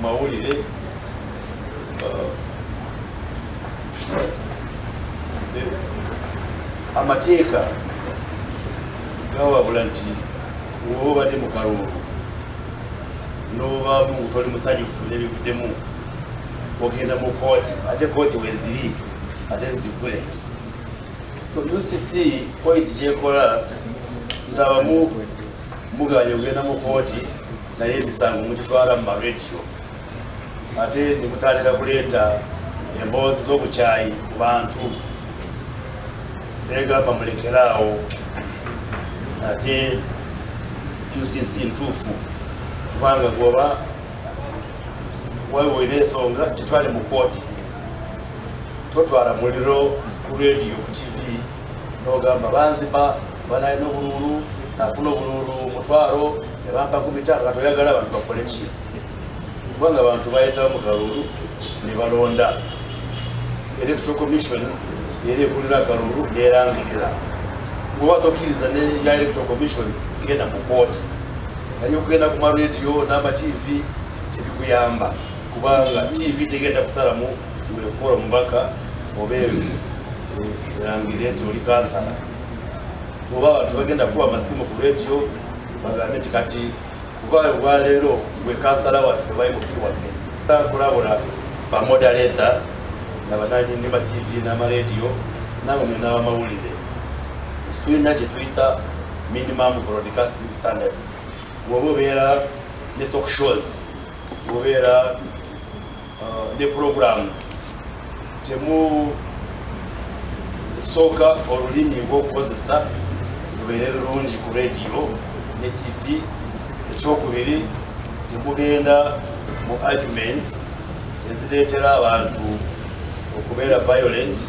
Mawulire, amateeka gawabula nti woba obadde mu kalulu nobamu toli musanyufu nebivuddemu, ogenda mu kooti, ate kooti weziri ate nzigule. So UCC point gyekola nti abamu muganye ogenda mu kooti, naye emisango mugitwala mu marediyo, ate nemutandika kuleeta emboozi z'obukyayi ku bantu. Negamba mulekeraawo. Ate UCC ntuufu, kubanga gwoba waliwo ensonga, gitwale mu kooti. Totwala muliro ku rediyo, ku TV, nogamba banziba, banalina obululu, nafuna obululu 5,000 nebampa 50. Kati oyagala abantu bakole ki? Kubanga abantu bayetawo mu kalulu ne balonda. Electoral Commission era ekulira akalulu nerangirira. Bwoba tokkiriza ne ya Electoral Commission, genda mu kooti. Naye okugenda ku marediyo n'ama TV tebikuyamba, kubanga TV tegenda kusalamu wekukola omubaka oba erangire nti oli kansala, oba abantu bagenda kuba amasimu ku rediyo bagambe nti kati kuba olwaleero gwe kansala waffe oba MP waffe. Kulabula ba moderator nabananyini ba TV n'amarediyo namwe mwena abamawulire, tulina kyetuyita minimum broadcasting standards. Bwoba obeera ne talk shows, bwobeera ne programs, temu sooka olulimi lw'okukozesa lubeere lulungi ku rediyo ne TV. Ekyokubiri, temugenda mu arguments ezireetera abantu okubeera violent,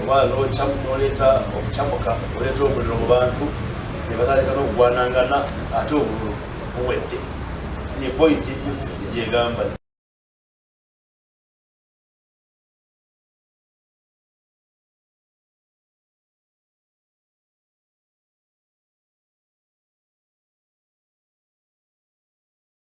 oba noleeta okukyamuka, oleeta omuliro mu bantu ne batandika n'okugwanangana, ate obululu buwedde. Ye point UCC gyegamba.